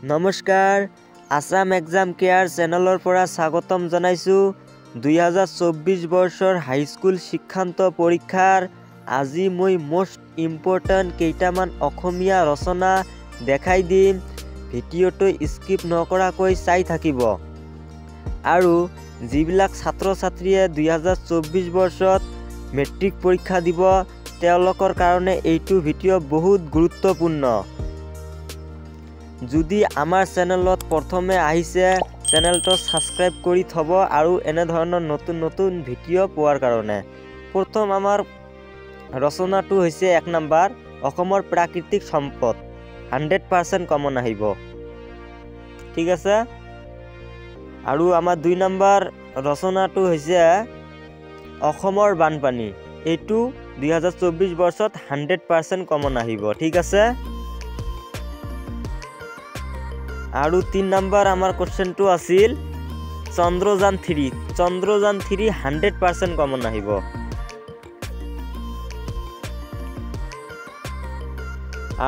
নমস্কাৰ, Assam exam care চেনেলৰ পৰা স্বাগতম জনাইছোঁ। 2024 বৰ্ষৰ হাইস্কুল শিক্ষান্ত পৰীক্ষাৰ আজি মই মষ্ট ইম্পৰ্টেণ্ট কেইটামান অসমীয়া ৰচনা দেখাই দিম। ভিডিঅ'টো স্কিপ নকৰাকৈ চাই থাকিব। আৰু যিবিলাক ছাত্ৰ ছাত্ৰীয়ে 2024 বৰ্ষত মেট্ৰিক পৰীক্ষা দিব, তেওঁলোকৰ কাৰণে এইটো ভিডিঅ' বহুত গুৰুত্বপূৰ্ণ। যদি আমাৰ চেনেলত প্ৰথমে আহিছে, চেনেলটো ছাবস্ক্ৰাইব কৰি থ'ব আৰু এনেধৰণৰ নতুন নতুন ভিডিঅ' পোৱাৰ কাৰণে। প্ৰথম আমাৰ ৰচনাটো হৈছে 1 নম্বৰ, অসমৰ প্ৰাকৃতিক সম্পদ, 100% কমন আহিব, ঠিক আছে। আৰু আমাৰ 2 নম্বৰ ৰচনাটো হৈছে অসমৰ বানপানী, এইটো 2024 বৰ্ষত 100% কমন আহিব, ঠিক আছে। আৰু 3 নম্বৰ আমাৰ কুৱেশ্যনটো আছিল চন্দ্ৰযান 3, চন্দ্ৰযান 3 100% কমন আহিব।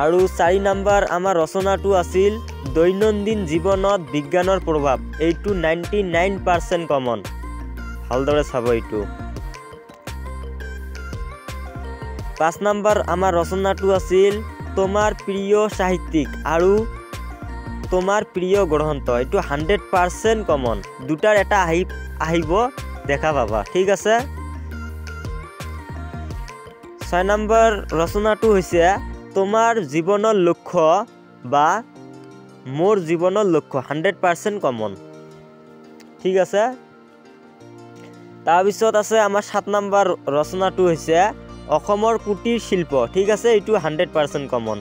আৰু 4 নম্বৰ আমাৰ ৰচনাটো আছিল দৈনন্দিন জীৱনত বিজ্ঞানৰ প্ৰভাৱ, এইটো 99% কমন, ভালদৰে চাব এইটো। 5 নম্বৰ আমাৰ ৰচনাটো আছিল তোমাৰ প্ৰিয় সাহিত্যিক আৰু তোমাৰ প্ৰিয় গ্ৰন্থ, এইটো 100% কমন, দুটাৰ এটা আহিব, দেখা পাবা, ঠিক আছে। 6 নম্বৰ ৰচনাটো হৈছে তোমাৰ জীৱনৰ লক্ষ্য বা মোৰ জীৱনৰ লক্ষ্য, 100% কমন, ঠিক আছে। তাৰপিছত আছে আমাৰ 7 নম্বৰ ৰচনাটো হৈছে অসমৰ কুটিৰ শিল্প, ঠিক আছে, এইটো 100% কমন।